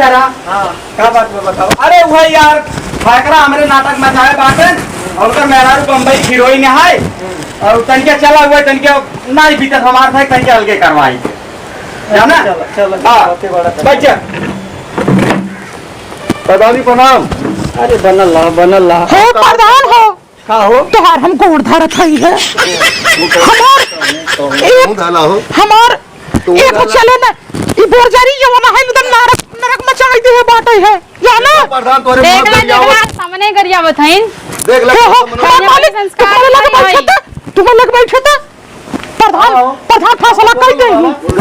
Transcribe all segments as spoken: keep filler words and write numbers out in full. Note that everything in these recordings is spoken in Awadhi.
करा। हाँ, का बात बा बताओ? अरे उहे यार, फकरा हमरे नाटक में जाए बाटे, और ओकर मेहरारू बम्बई हीरोइन है, और तनिके चला हुआ, तनिके नाई बीतत हमार था, तनिके अलगे करवाई। जाना? चलो, चलो, हाँ, चलो, ओके, बड़ा बैठ जा। प्रधान जी प्रणाम। अरे बनल रहा, बनल रहा। हे प्रधान हो, का हो? तोहार हम गोड़ धरत हई है। हमार, ए, मुंह धाला हो। हमार, तो ए, वो तो चले ना, ई बोरजरी ये वाला है, एकदम नरक, नरक मचाई दे है, बाटे है, जाना? प्रधान तोरे देख मुंह ले, गरियावत। देख ले, सामने गरियावत हईन। देख ले, ए, हो, सामने हमार मालिक, संस्कार तुम्हारे लगे नहीं बैठे थे, तुम्हारे लगे बैठे थे। प्रधान, हाँ। प्रधान फैसला कर दे।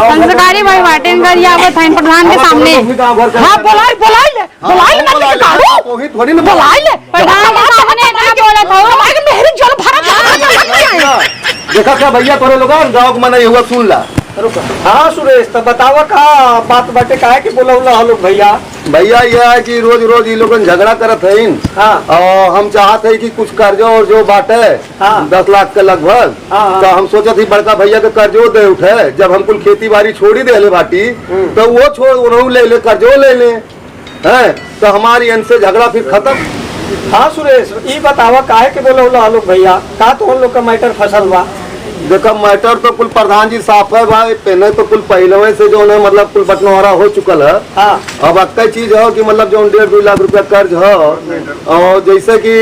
संस्कारी भाई बाटे, गरियावत हईन प्रधान के सामने। हाँ, बोलाई, बोलाई ले। हाँ, बोलाई ना, बोला ले, काढ़ू। हाँ, तो ही थोड़ी ना बोला। बोलाई ले। प्रधान के सामने इतना बोलत हो। हमारे मेहरी जल भरत है। देखा क्या भैया, तोरे लोग गाँव के मना ये हुआ, सुन ला। हाँ सुरेश, तो बतावा का बात बाटे, काहे के बोलौला हो लोग भैया? भैया, ये है कि रोज रोज ये लोगन झगड़ा करत हईन। हाँ। और हम चाहत है कि कुछ कर्जा और जो बाटे, हाँ। दस लाख के लगभग, हाँ, हाँ। तो हम सोचत ही बड़का भैया के कर्जो दे उठे, जब हम कुल खेती बाड़ी छोड़ी देले बाटी, हम्म। तो वो छोड़, उन्हों ले ले, कर्जो ले ले। हैं, तो हमारी इनसे झगड़ा फिर खत्म। हाँ सुरेश, ई बतावा काहे के बोलौला आलोक भैया, का तो उन लोग का मैटर फसल बा? देखा, मैटर तो कुल प्रधान जी साफ है भाई, पहले तो कुल पहलवे से जो है, मतलब, कुल बंटवारा हो चुकल है। हाँ। अब अक्का चीज है कि, मतलब, जो डेढ़ दो लाख रुपया कर्ज है, और जैसे कि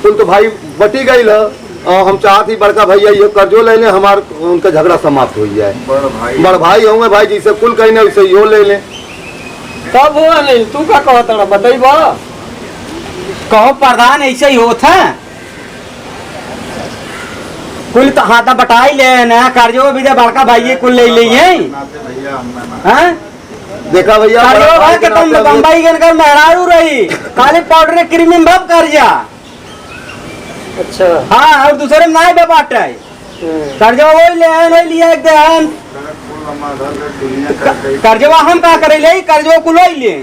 कुल तो भाई बटी गई है, और हम चाहत ही बड़का भैया ये कर्जो ले लें, हमार उनका झगड़ा समाप्त हो जाए। बड़ भाई। बड़ भाई होंगे भाई, जैसे कुल कहीं ना वैसे यो ले लें। तब हो अनिल, तू का कहत रहा, बतइबा? कहो प्रधान, ऐसे ही होत है। कुल तो हाथा बटाई ले ना, कर्जो भी दे, बड़का भाई ये कुल ले लिए। हाँ? देखा भैया, कर्जो बड़ा भाई भाई के के तुम नाते बम्बई के इनकर मेहरारू रही, खाली पाउडर क्रीम में भब कर्जा। अच्छा। हाँ, और दूसरे में नाई बे बाटे। हम्म। कर्जवा वही ले आए, नहीं लिया एक दे आन। क-, कर्जवा हम का करे ले, कर्जवा कुल वही ले।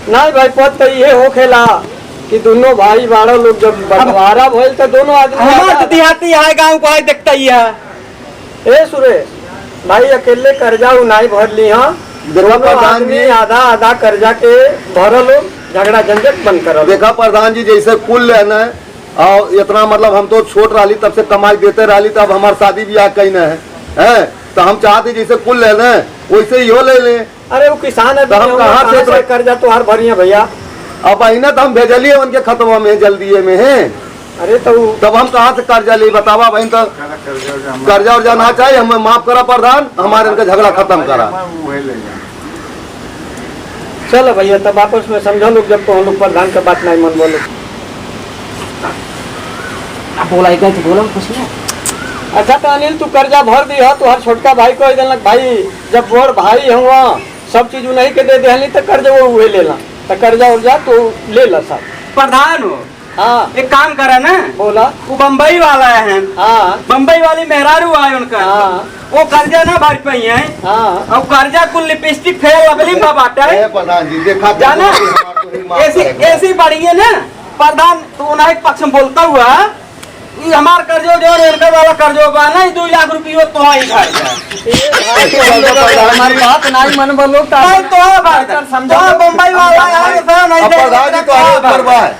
नहीं भाई, पद तो ये होखेला कि दोनों भाई बाड़ा लोग जब अब बंटवारा भइल तो दोनों आदमी हमार आधा तो देहाती है, गाँव को है, देखता ही है। ए सुरेश, भाई अकेले कर्जा उ नाई भर ली, हाँ? देखो दोनों प्रधान आदमी जी। आधा आधा कर्जा के भरल हो, झगड़ा झंझट बंद करल। देखा प्रधान जी, जैसे कुल लेना है, और इतना मतलब हम तो छोट रहली तब से कमाई देते रहली, तब हमार शादी ब्याह कहीं ना है, हैं? तो हम चाहते जैसे कुल लेना है, वैसे ही हो ले लें। अरे वो किसान है, तो हम कहाँ से कहाँ से इतना कर्जा तोहार भरिया भैया? अब अहिना तो हम भेजलिए उनके खतवा में जल्दिए में है। अरे तो उ तब हम कहाँ से कर्जा ले बतावा बहन? तो कर्जा उर्जा ना चाहिए, हमें माफ करा प्रधान, हमारे इनका झगड़ा खत्म करा। चलो भैया, तब आपस में समझो लोग, जब तो हम लोग प्रधान का बात नहीं मन बोलो। बोला इतना तो बोला कुछ नहीं। अच्छा तो अनिल, तू कर्जा भर दी हो, तोहर छोटका भाई कह देलक, भाई जब बड़ भाई हुआ, सब चीज उन्हीं के दे देहली, तो कर्जा वो उहे लेला, तो कर्जा उर्जा तू ले ला सब। प्रधान हो, हाँ। एक काम करा ना, बोला। वो बम्बई वाला है, हाँ। बम्बई वाली मेहरारू आए उनका, हाँ। वो कर्जा ना भर पाई है, हाँ। और कर्जा कुल लिपस्टिक फेयर लवली में बाटा है। ए प्रधान जी, देखा जाना, हमार तो ही माफ ऐसी, करेगा। ऐसी बढ़िया ना, प्रधान, तू उन्हें पक्ष में बोलता हुआ, ई हमार कर्जो जो रेलवे वाला कर्जो बा ना, ई दो लाख रुपयो तो ही घर जा। ए भाई, हमार बात नाई मनबो लोग, नहीं तो है बात। समझो। तो बम्बई वाला है, तो नहीं अब दे, प्रधान जी तो तो आरोप बात। करवा है।